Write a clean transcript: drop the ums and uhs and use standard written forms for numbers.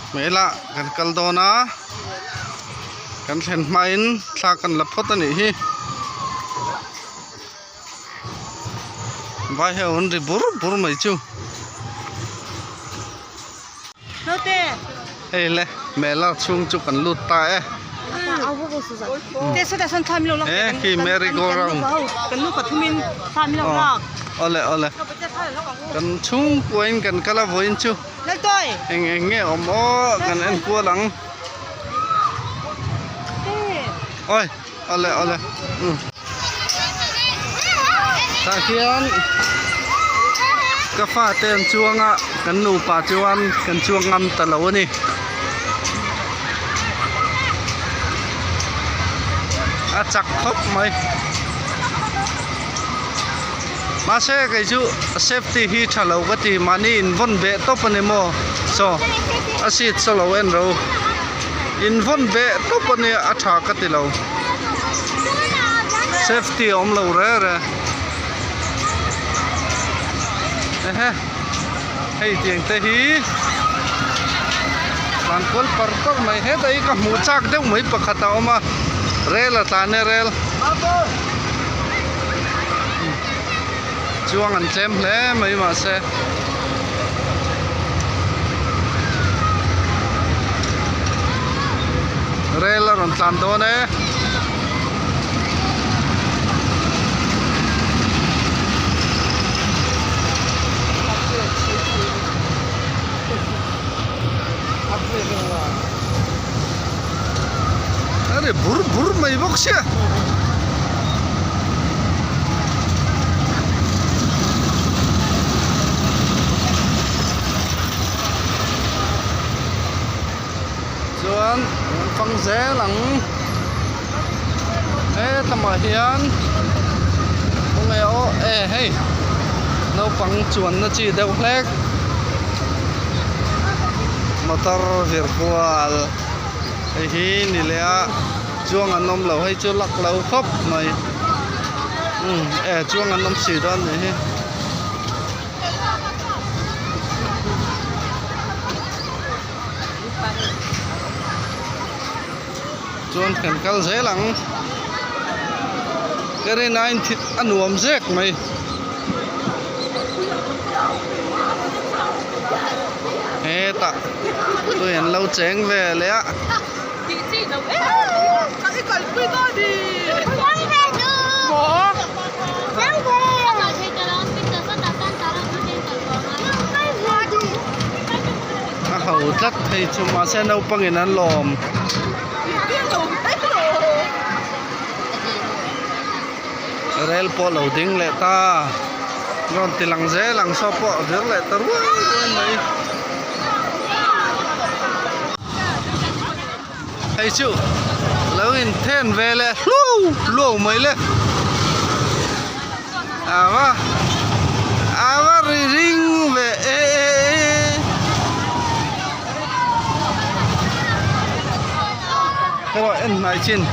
Hmeilah kan kal dawn a kan thlen hmain thla kan la phawt a nih hi vai ho an ri bur bur mai chu. Hei le mela chhung chu kan lut ta e. He khi merry go round. Awle awle kan chhungkua in kan kal a vawiin chu eng eng nge awm aw kan en kual ang. Awi awle awle umm. Tah hian ka fate an chuang a kan nupa chuan kan chuang ngam ta lo a ni. A chak khawp mai mahse kei chu safety hi tha lo ka ti mahni in vawn beh tawp a ni maw saw a seat saw lo en ro in vawn beh tawp a nia a tha ka ti lo safety a awm lo re re ehe hei tiang te hi tlan kual par par mai hetah hi ka hmuh chak deuh mai pakhat a awm a rel a tlan e rel chuang an tlem hle mai mahse. Rel a rawn tlan dawn e. A ri bur bur mai bawk sia. Chuan an fang zel ang hetlangah hian khawnge aw e hei naupang chuanna chi deuh hlek motor vir kual hei hi ni leh a chuang an awm lo hei chu luck lo khawp mai umm e chuang an awm si dawn a nih hi. Chuan kan kal zel ang ka rin aiin thil a nuam zek mai. Hetah tui an lo cheng ve leh a. A ho tlat phei chu mahse naupangin an lawm. Rel pawh lo ding leh ta rawn ti lang zel ang saw pawh a vir leh ta ruai ruai mai. Hei chu lo in then ve leh hluau hluau mai le a va a va ri ring ve e e e erawh en hnai chin.